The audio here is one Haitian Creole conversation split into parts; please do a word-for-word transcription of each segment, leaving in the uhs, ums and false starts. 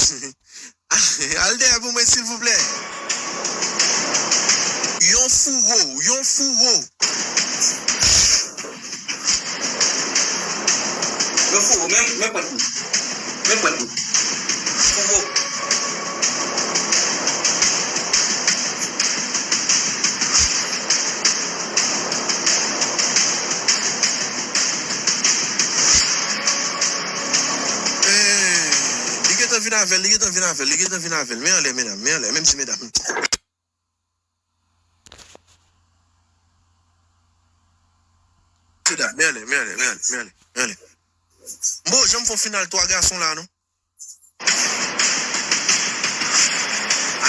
Al dèyè pou mwen, silvouplè. Yon fouro, yon fouro. Yon fouro, men, men pwent li. Men pwent li. Fouro. Eh, li gentan vin avè l, li gentan vin avè l, li gentan vin avè l. Men anlè, medam, men anlè, menm si medam. Sida, men anlè, men anlè, men anlè, men anlè, men anlè. M poko janm fè yon final twa gason la, non.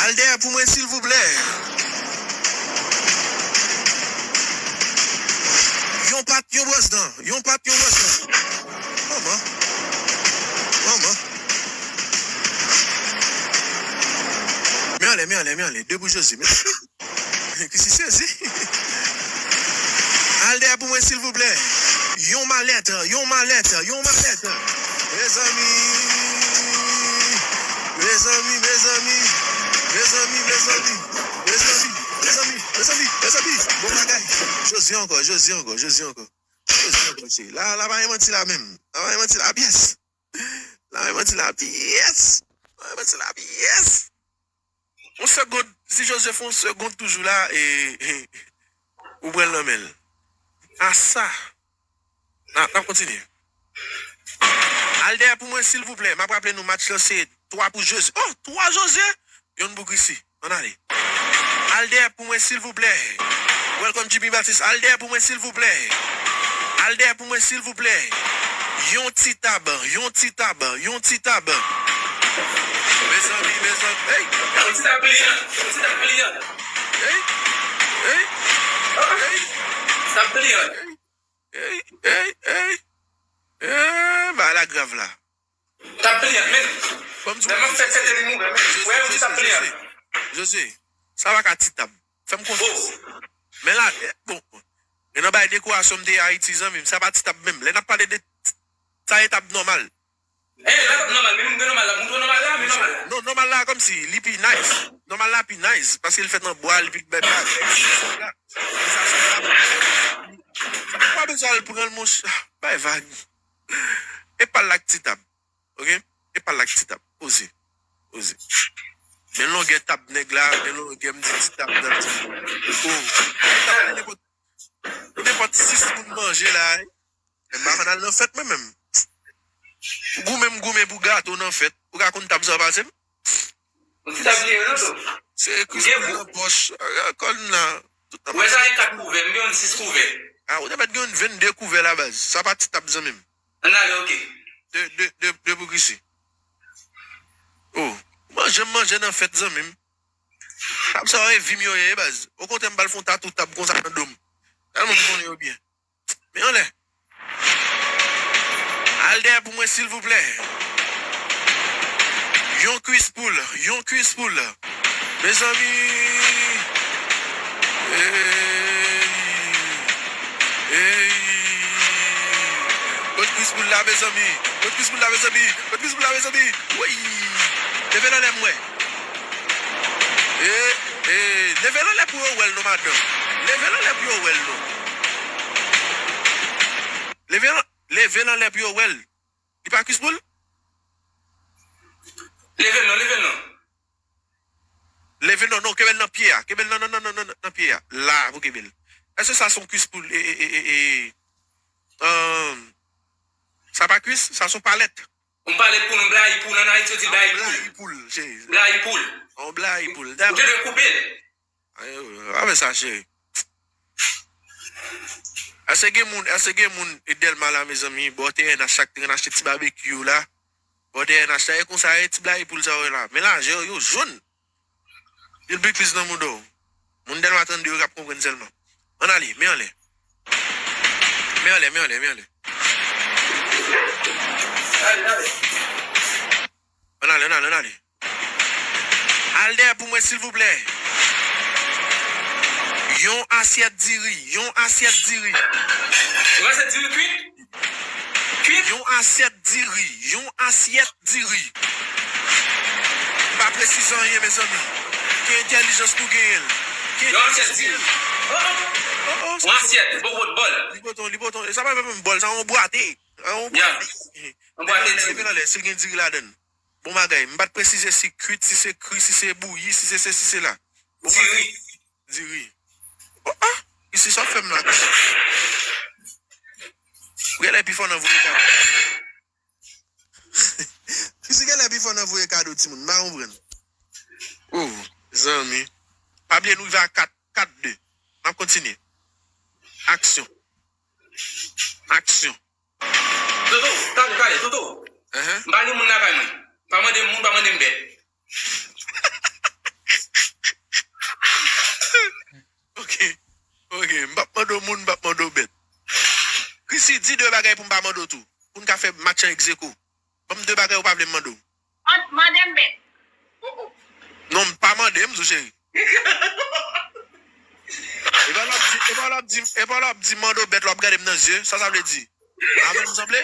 Al dèyè pou mwen, silvouplè. Yon pat, yon bwòs dan. Yon pat, yon bwòs dan. Manman. Manman. Men anlè, men anlè, men anlè. De pou Jezi. Ki si sezi. Al dèyè pou mwen, silvouplè. Yon malèt, yon malèt, yon malèt. Mezanmi. Mezanmi, mezanmi. Mezanmi, mezanmi. Mezanmi, mezanmi, mezanmi, mezanmi. Bon bagay. Jezi ankò, Jezi ankò, Jezi ankò. Jezi ankò, cheri. La, la pa gen manti la menm. La pa gen manti la pyès. La pa gen manti la pyès. La pa gen manti la pyès. Yon segond, si Jozye fè yon segond toujou la, e, e, ou pran l nan men l. A sa. N a, n ap kontinye. Al dèyè pou mwen, silvouplè. M ap raple nou, match lan se twa pou Jozye. Oh, twa Jozye, yonn pou Chrissy. Ann ale. Al dèyè pou mwen, silvouplè. Welcome, Jimmy Baptiste. Al dèyè pou mwen, silvouplè. Al dèyè pou mwen, silvouplè. Yon ti tab, yon ti tab, yon ti tab. Mezanmi, mezanmi. Hey! Yon ti tab pliyan, yon ti tab pliyan. Hey! Hey! Hey! Tab pliyan. Hey! Hey! Hey! Hey! Eh, bagay la grav la. Tab pliyan, men. Ban m di w, lè m ap fè tèt li mou, wè yon ti tab pliyan. Jozye, Jozye, sa pa ka ti tab. Fè m konfyans. Oh. Men la, eh, bon. Men nan bay dekorasyon m te Ayiti, zanmi m, sa pa ti tab menm. Lè n ap pale de, sa e tab nòmal. Eh, la tab nòmal, men m gen nòmal la, montre w nòmal la, men nòmal la. Non, nòmal la kòmsi, li pi nice. Nòmal la pi nice, paske l fèt an bwa, li pi bèl. Sa pa bezwen al pran l, monchè. Bay vag. E pa l ak ti tab. Ok? E pa l ak ti tab. Poze. Poze. Men longè tab nèg la, men longè m di ti tab nan ti. Oh. Ti tab pou nenpòt, pou nenpòt sis moun manje la, eh. Men m pa konn al nan fèt mwen menm. Ou goumen m goumen pou gato nan fèt. Ou ka konn tab sa pase m? Yon ti tab li ye, non, tou. Se Chrissy nan pòch. Kòl m la. Ou wè sa gen kat kouvè, m gen yon sis kouvè. Ah, ou te mèt gen yon vennde kouvè la baz. Sa pa ti tab zanmi m. Ann ale, ok. De, de, de, de pou Chrissy. Oh, manje m manje nan fèt zanmi m. Tab sa e vi m yo ye, baz. Okontrè, m pral fè yon tatou tab konsa nan do m. Tèlman m konnen yo byen. Men anlè. Al dèyè pou mwen, silvouplè. Yon Chris Paul, yon Chris Paul. Mezanmi. Ey. Ey. Kot Chris Paul la, mezanmi? Kot Chris Paul la, mezanmi? Kot Chris Paul la, mezanmi? Woy. Leve l anlè m wè. E, e, leve l anlè pou yo wè l non, madanm. Leve l anlè pou yo wè l non. Leve l, leve l anlè pou yo wè l. Li pa Chris Paul? Leve l non, leve l non. Leve l non, non, kenbe l nan pye a. Kenbe l nan, nan, nan, nan, nan, nan pye a. La, pou kenbe l. Èske sa se yon Chris Paul? E, e, e, e, e. Ahn, sa pa Chris, sa se yon palèt. Yon palèt pou nou, blayi poul, ann Ayiti yo di blayi poul. Blayi poul, cheri. Blayi poul. Yon blayi poul. Ou te dwe koupe l. Ay, pa fè sa, cheri. Èske gen moun, èske gen moun e Dèlma la, mezanmi, bò T N H la k te konn achte ti babekyou la? Bò T N H la, e konsa, e ti blayi poul sa yo la. Men lajè yo, yo jòn. Pil pikliz nan mouda w. Moun Dèlma trannde yo k ap konprann sèlman. Ann ale, men anlè. Men anlè, men anlè, men anlè. Ann ale, ann ale, ann ale. Al dèyè pou mwen, silvouplè. Yon asyèt diri, yon asyèt diri. Yon asyèt diri kwit? Kwit? Yon asyèt diri, yon asyèt diri. Presize anyen, mezanmi. Ki entèlijans nou genyen l? Ki entèlijans nou genyen l? Oh, oh. Oh, oh, sa se yon bòl. Li pote yon, li pote yon, sa pa menm bòl, sa yon bwate. Sa yon bwate. Yon bwate diri. Leve l anlè, si l gen diri ladan l. Bon bagay. M pa t presize si kwit, si se kri, si se bouyi, si se sesi, se la. Bon bagay. Diri. Diri. Oh, ah! Isi, sa w ap fè m la? Ou genlè pi fò nan voye kado. Isi genlè pi fò nan voye kado, timoun. M pa konprann. Oh, zanmi. Pa bliye nou rive a kat, kat de. N ap kontinye. Aksyon. Aksyon. Toto, talè, talè, Toto. Ahan. M pa gen moun lakay mwen. Pa mande m moun, pa mande m bèt. Ok. Ok. M p ap mande w moun, m p ap mande w bèt. Chrissy, di de bagay pou m pa mande w tou. Pou n ka fè match an egzeko. Ban m de bagay ou pa vle m mande w. Mande m bèt. Non, m pa mande m, tou cheri. E pa lè w ap di, e pa lè w ap di, e pa lè w ap di mande w bèt, lè w ap gade m nan zye. Sa sa vle di? Avè m sanble?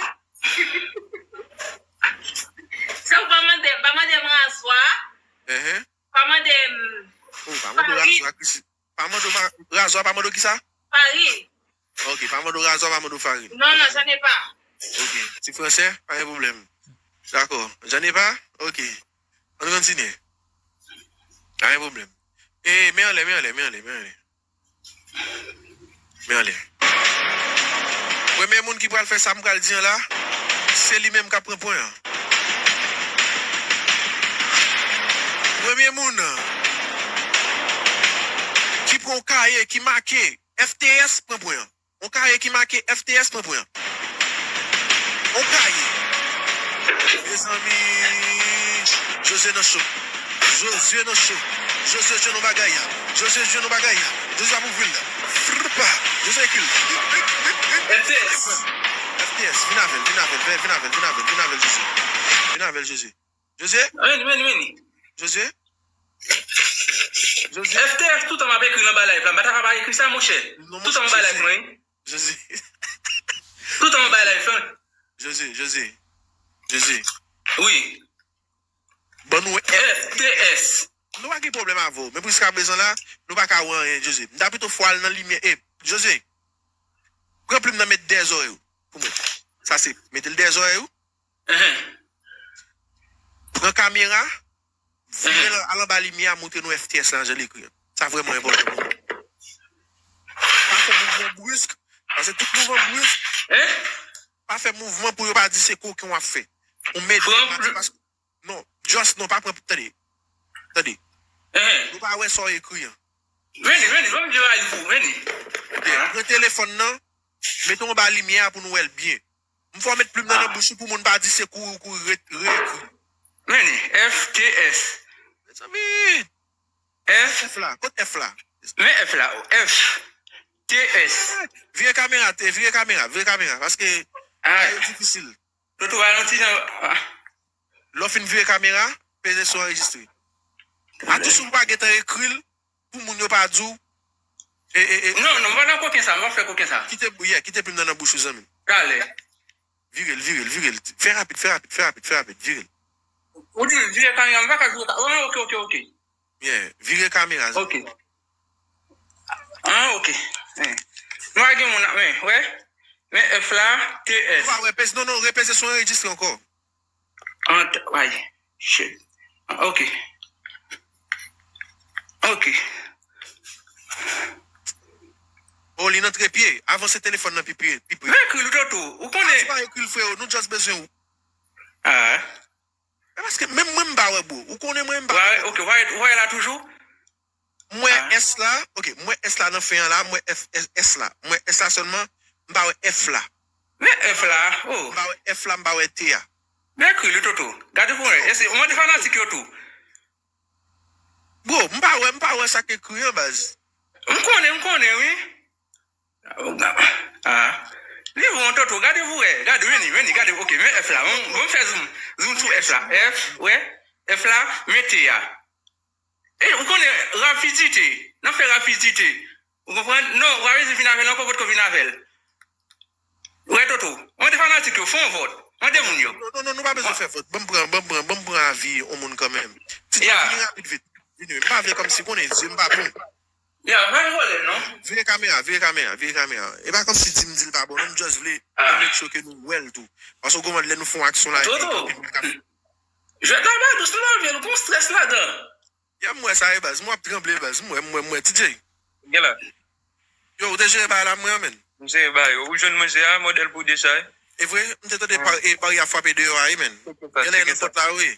Sa w pa mande, pa mande m razwa. Enhen. Pa mande m. Oh, pa mande w razwa, Chrissy. Pa mande w ma-, razwa, pa mande w kisa? Farin. Ok, pa mande w razwa, pa mande w farin. Non, non, j'en ai pas. Ok, ti fransè, pa gen pwoblèm. Dakò, j'en ai pas? Ok. Ann kontinye. Pa gen pwoblèm. E, men anlè, men anlè, men anlè, men anlè. Men anlè. Premye moun ki pral fè sa m pral di an la, se li menm k ap pran pwen an. Premye moun ki pran yon kaye ki make F T S pran pwen an. Yon kaye ki make F T S pran pwen an. Yon kaye. Mezanmi, Jose nan cho. Jose nan cho. Jose jwenn yon bagay. Jose jwenn yon bagay. Jose ap ouvri l. Frpa. Jose ekri l. F T S. F T S, vin avè l, vin avè l, vin avè l, vin avè l, vin avè l, Jose. Vin avè l, Jose. Jose? Vini, vini, vini. Jose? Jose? F T S toutan m ap ekri l anba live la. M pa ta ka pa ekri sa, monchè. Non, toutan m anba live mwen. Jose. Toutan m anba live la. Jose, Jose. Jose. Wi. Ban nou F T S. Nou pa gen pwoblèm avè w. Men pou jiska prezan la, nou pa ka wè anyen, Jose. M ta pito fè w al nan limyè. E, Jose, pran plim nan, met dèyè zòrèy ou pou mwen. Sa se, mete l dèyè zòrèy ou. Enhen. Pran kamera, vire l al anba limyè a, montre nou F T S la jan l ekri an. Sa vrèman enpòtan pou nou. Pa fè mouvman brisk, paske tout mouvman brisk, pa fè mouvman pou yo pa di se koken w ap fè. Ou mete, paske, non, just non, pa pran, tande. Tande. Enhen. Nou pa wè sa w ekri an. Vini, vini, ban m di w pou, vini. Ok, pran telefòn nan, mete w anba limyè a pou nou wè l byen. M fè w met plim nan nan bouch ou pou moun pa di se kouri ou kouri re-, reekri. Vini, F T S. Mezanmi. F. F la, kot F la? Men F la, F T S. Vire kamera, te, vire kamera, vire kamera, paske bagay yo difisil. Toto, al yon ti jan, ah. Lè w fin vire kamera, peze sou anrejistre. Atousi w pa gentan ekri l, pou moun yo pa di w. E, e, e. Non, non, m pa nan koken sa, m pa fè koken sa. Kite, yeah, kite plim nan nan bouch ou, zanmi m. Talè. Vire l, vire l, vire l. Fè rapid, fè rapid, fè rapid, fè rapid, vire l. Ou di vire kamera, m pa ka vire ka-, oh, ok, ok, ok. Yeah, vire kamera, zanmi m. Ok. Ah, ok. Eh. Nou a gen moun ap, men, wè. Men F la, T S. Ou pa wè, peze, non, non, repeze sou anrejistre ankò. Ant, ay, shit. Ok. Ok. Oh, li nan trepye. Avanse telefòn nan pi pre, pi pre. Men ekri l, Toto. Ou konnen. Ah, se pa ekri l, freo. Nou just bezwen ou. Ah. E paske menm mwen m pa wè, bro. Ou konnen mwen m pa wè. Ok, w wè, w wè la toujou? M wè S la, ok, m wè S la nan fen an la, m wè F, S, S la. M wè S la sèlman, m pa wè F la. Men F la, oh. M pa wè F la, m pa wè T a. Men ekri li, Toto. Gade pou wè. Eske, mande fanatik yo tou. Bro, m pa wè, m pa wè sa k ekri an, baz. M konnen, m konnen, wi. Ah. Li bon, Toto, gade pou wè. Gade, vini, vini, gade. Ok, men F la. Bon, bon, fè zoom. Zoom sou F la. F, wè. F la, men T a. E, ou konnen rapidite. N ap fè rapidite. Ou konprann? Non, w ap vin avè l ankò, potko vin avè l. Wè, Toto. Mande fanatik yo, fè yon vòt. Mande moun yo. Non, non, non, nou pa bezwen fè vòt. Ban m pran, ban m pran, ban m pran avi yon moun kanmenm. Ti Djay, vini rapid vit. Vini, m pa vle kòmsi konnen, zye m pa bon. Ya, pa gen pwoblèm non. Vire kamera, vire kamera, vire kamera. E pa kòmsi di m di l pa bon, non, m just vle, m vle make sure ke nou wè l tou. Paske w konprann lè nou fè yon aksyon la, epi anpil moun ka. Jwèt la pa dous non, Marvel, gon strès ladan. Ya, m wè sa, e baz, m wè ap tranble, baz, m wè, m wè, m wè, T J. Gen la. Yo, ou te jere bagay la, mwen, menn. M jere bagay yo. Ou jwenn manje a, modèl pou deja, wi. E vre, m te tande pa, e, bari a frape deyò a, wi, menn. Genlè nan pòt la, wi.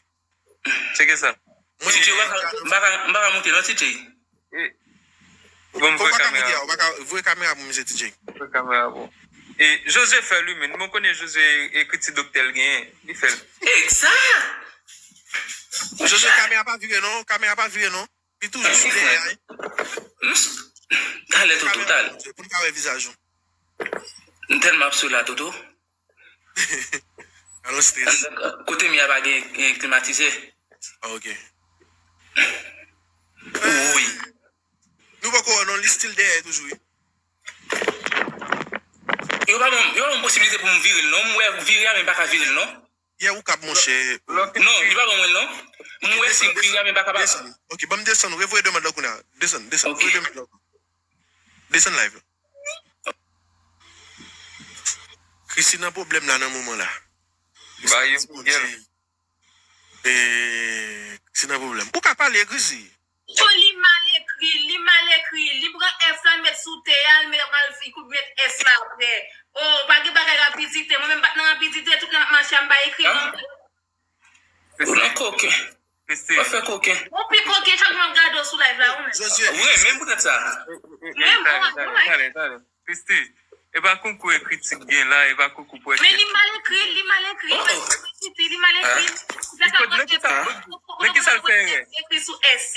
Tcheke sa. Mwen, T J, ou pa ka, m pa ka, m pa ka monte non, T J. E, bon, m voye kamera. Ou pa ka monte a, ou pa ka, voye kamera pou misye, T J. Voye kamera pou. E, José fè li, menn. Bon, konnen José ekri ti doktè l genyen. Li fè l. Egzak! José, kamera pa vire non, kamera pa vire non. Li toujou sou dèyè a, wi. Talè, Toto, talè. Pou n ka wè vizaj ou. M tèlman ap sou la, Toto. Alò, strès. Kote m ye a pa gen, gen klimatizè. Ah, ok. Wi. Nou poko wè non, li still dèyè toujou, wi. Yo pa ban m, yo pa ban m posibilite pou m vire l non. M wè vire a, men m pa ka vire l non. Yè ou kab, monchè. Non, li pa ban mwen l non. M wè se vire a, men m pa kapab. Desann. Ok, ban m desann ou. Revoye demann lan kounye a. Desann, desann. Ok. Voye demann lan. Desann live la. Chrissy nan pwoblèm la nan moman la. Ba yo, Chrissy, Miguel. Monchè. E, Chrissy nan pwoblèm. Ou ka pale, Chrissy. Yo, li mal ekri, li mal ekri. Li pran F la, l met sou T a, l met, al, li kout met S la apre. Oh, pa gen bagay rapidite. Mwen menm m pa t nan rapidite, tout lè m ap mache a, m pa ekri non. Ou nan koken. Christy. W ap fè koken. Ou pi koken chak jou m ap gade w sou live la, ou menm. Josué. Wi, menm poutèt sa. Menm, bon, talè, talè, talè. Christy, e pa konkou ekritik gen la, e pa konkou pwèt. Men li mal ekri, li mal ekri. Oh, oh. Christy, li mal ekri. Hein? Li ka nan ki sa, nan ki sa l fè erè? Ekri sou S.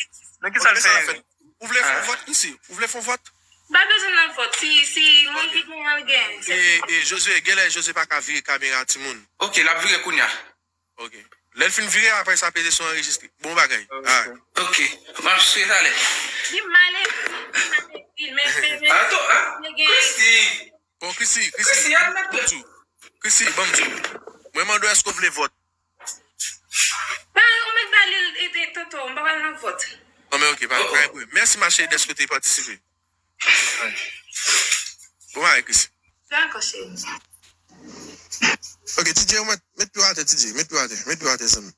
Nan ki sa l fè erè? Ou vle fè yon vòt, Christy? Ou vle fè yon vòt? Pa bezwen nan vòt. Si, si moun ki gen an gen. E, e Josué, genlè Josué pa ka vire kamera timoun. Ok, l ap vire kounye a. Ok. Lè l fin vire, apre sa, peze sou anrejistre. Bon bagay. Ok. Alright. Ok. M ap swiv talè. Li mal ekri, li mal ekri, men, men, men. Ato, a? Christy. Bon, Christy, Christy, Christy, ban m di w. Christy, ban m di w. Mwen mande w èske w vle vòt? Pa, ou mèt ba li, e, e, Toto, m pa pral nan vòt. Non, men ok, pa, pa gen pwoblèm. Mèsi, ma chérie, dèske w te patisipe. Bon bagay, Chrissy. Dakò, cheri. Ok, T J, ou met, met pye w atè, T J. Met pye w atè, met pye w atè, zanmi.